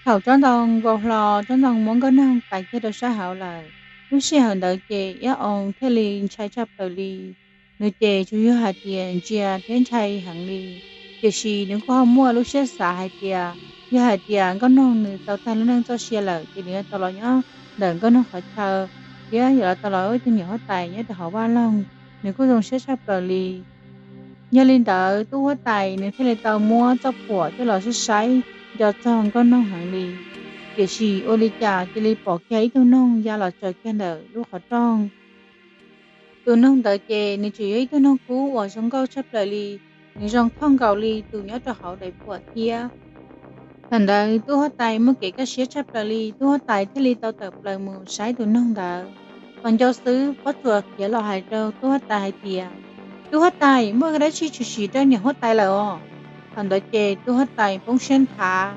Thaum tsob ntoo vau hlo, tsob ntoo muab Nkauj Noog tais kiag rau sab hauv lawm. Lub sij hawm ntawd ces Iab Oo thiaj li ntshai tshaj plaws li. Nws ces tsuas yog hais tias ntsia thiab ntshai heev li, tiam sis nws kuj ho muaj lub siab xav hais tias yog hais tias Nkauj Noog nws tau tag lub neej txoj sia lawm ces nws yuav tau los nyob ntawm Nkauj Noog qhov chaw, thiab yuav los tau los ua ib tug niam huab tais nyob rau hauv vaj loog. Nws kuj zoo siab tshaj plaws li. Yog li ntawd tub huab tais nws thiaj li tau muab txoj phuam coj los saib saib, nco txog Nkauj Noog heev li. Tiam sis ua li cas cia li pom kiag ib tug noog ya los tsaws kiag ntawm lub qhov rooj. Tus noog ntawd ces nws tseem yog ib tug noog kub uas zoo nkauj tshaj plaws li, nws zoo thooj nkaus li tus nyob rau hauv daim phuam thiab. Thaum ntawd tub huab tais muaj kev kaj siab tshaj plaws li, tub huab tais thiaj li tau tawm plaws mus saib tus noog ntawd. Thaum nco xwb Pob Tsuas khiav los hais rau tub huab tais hais tias, Tub huab tais, muaj dab tsi tshwm sim rau niam huab tais lawm os? Thaum ntawd ces tub huab tais poob siab nthav,